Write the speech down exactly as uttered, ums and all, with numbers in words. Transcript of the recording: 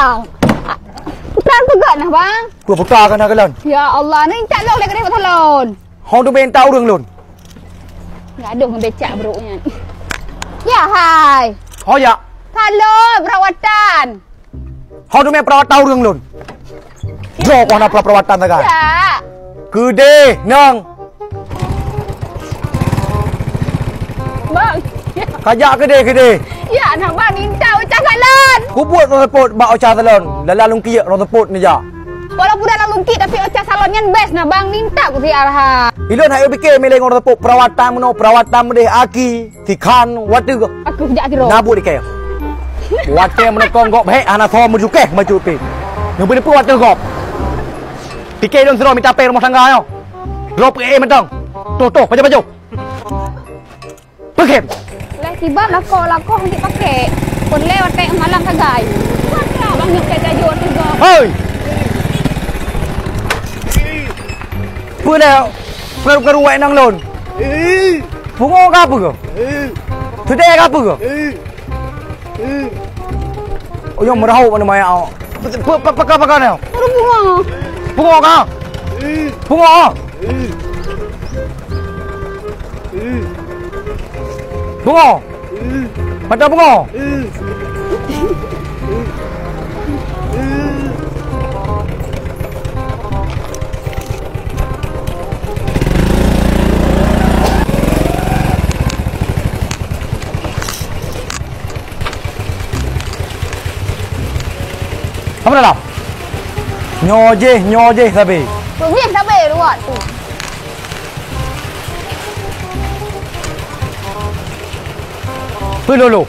Bang. Peue peugah nah, Bang? Peue peugah keuh na keu lôn? Ya Allah, ni tak lôn lé keudeh bak salon. Ho teumé intat ureueng lôn. Gadoh ngon becak brok nyan. Ya hai. Ho ya. Salon perawatan. Ho teumé perawatan ureueng lôn. Droe keuh na perawatan sagai. Ya. Keudeh, nang. Bang. Kajak keudeh, keudeh. Ya, nah Bang, intat u cah salon. Kubuet roh seupôt bak u cah salon. Dalam lungkiek roh seupôt neujak. Walaupun dalam lungkiek, tapi u cah salon nyan best nah Bang, intat kusiat raha. Ilôn hana pike mileh ngon roh seupôt perawatan meunoe, perawatan meudeh aki. Tikhan watèe gob. Aku jak sidroe. Na buet ikei. Watèe meunokong gob hék hana soe meujukeh maju pih. Nyoe beuneupeu watèe gob. Pike lôn sidroe mita pèng rumoh tangga nyoe. Droe peuék mantong. Toh, toh, pajoh, pajoh. Peukhém. Leh tiba lakoe-lakoe hanjeuet pakai. Peureulèe watèe malam sagai. Watèe abang nyoe pakai tajur watèe gob. Hei! Peue lé? Peue karu-karu wak inong lôn? Pungo ka peue? Seudeh ka peue? Oh, nyang meurahot mana maya awak. Pe-, pe-, pe-, paka-paka ni. Baru pungo. Pungo ka? Pungo. Pungo. Mata pungo. Apa dalam? Nyoe jih, nyoe jih sabe. Nyoe jih sabe luwat tu. Peue lolo?